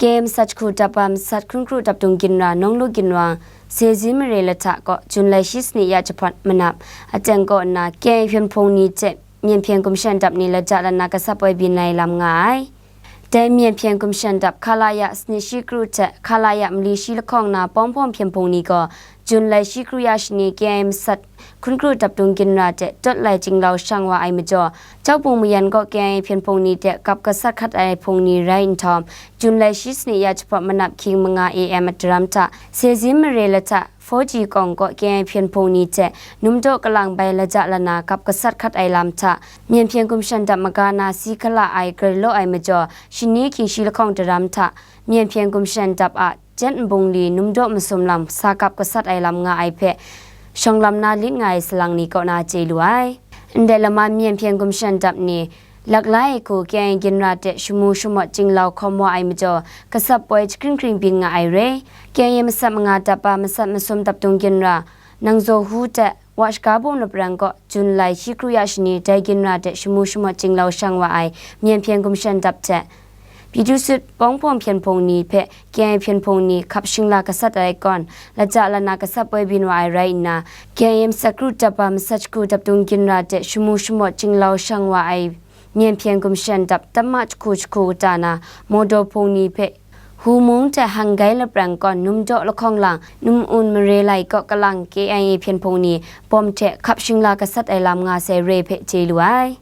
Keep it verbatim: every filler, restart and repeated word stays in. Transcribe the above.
K M sat hku dap ba masat hkun kru dap dung ginra Nawnglu ginwang Sezin mare lahta kaw Jun lai shi sani ya jahpawt manap ateng kaw nna K I A hpyen hpung ni hte myen hpyen gumshan dap ni laja lana gasat poi byin ai lam nga ai. Dai myen hpyen gumshan dap Khalaya sani shi kru hte Khalaya mali shi lahkawng na pawng hpawng hpyen hpung ni gaw Jun lai shi kru ya shani K I A masat hkun kru dap dung ginra hte tawt lai chinglau shang wa ai majaw, Jawpung mayan kaw K I A hpyen hpung ni hte kap gasat hkat ai hpung ni rai nhtawm, Jun lai shi sani ya jahpawt manap hkying manga A M daram hta, Sezin mare lahta, Four G kawng kaw K I A hpyen hpung ni hte numdaw kalang bai laja lana kap gasat hkat ai lam hta, myen hpyen gumshan dap maga na si hkala ai grai law ai majaw, shani hkying shi lahkawng daram hta, myen hpyen gumshan dap a jet nbungli numdaw masum lam sa kap gasat ai lam nga ai hpe, shawng lam na lit nga ai salang ni kaw na chye lu ai. Ndai lama myen hpyen gumshan dap ni, laklai ai hku K I A ginra hte shamu shamawt chinglau hkawm wa ai majaw, gasat poi jahkring hkring byin nga ai re. K I A masat manga dap ba masat masum dap dung ginra, Nangzaw Hu hte Wa Shaga Bum laprang kaw Jun lai shi kru ya shani dai ginra hte shamu shamawt chinglau shang wa ai myen hpyen gumshan dap hte, Pyi Du Sut pawng hpawng hpyen hpung ni hpe K I A hpyen hpung ni hkap shingla gasat ai kawn, laja lana gasat poi byin wa ai rai nna, K I A masat kru dap ba masat jahku dap dung ginra hte shamu shamawt chinglau shang wa ai myen hpyen gumshan dap tamma jahku jahku kata na, Mawdaw hpung ni hpe Hu Mung hte Hanggai laprang kawn numdaw lahkawng lang, num un mare lai kaw kalang K I A hpyen hpung ni bawm hte hkap shingla gasat ai lam nga sai re hpe chye lu ai.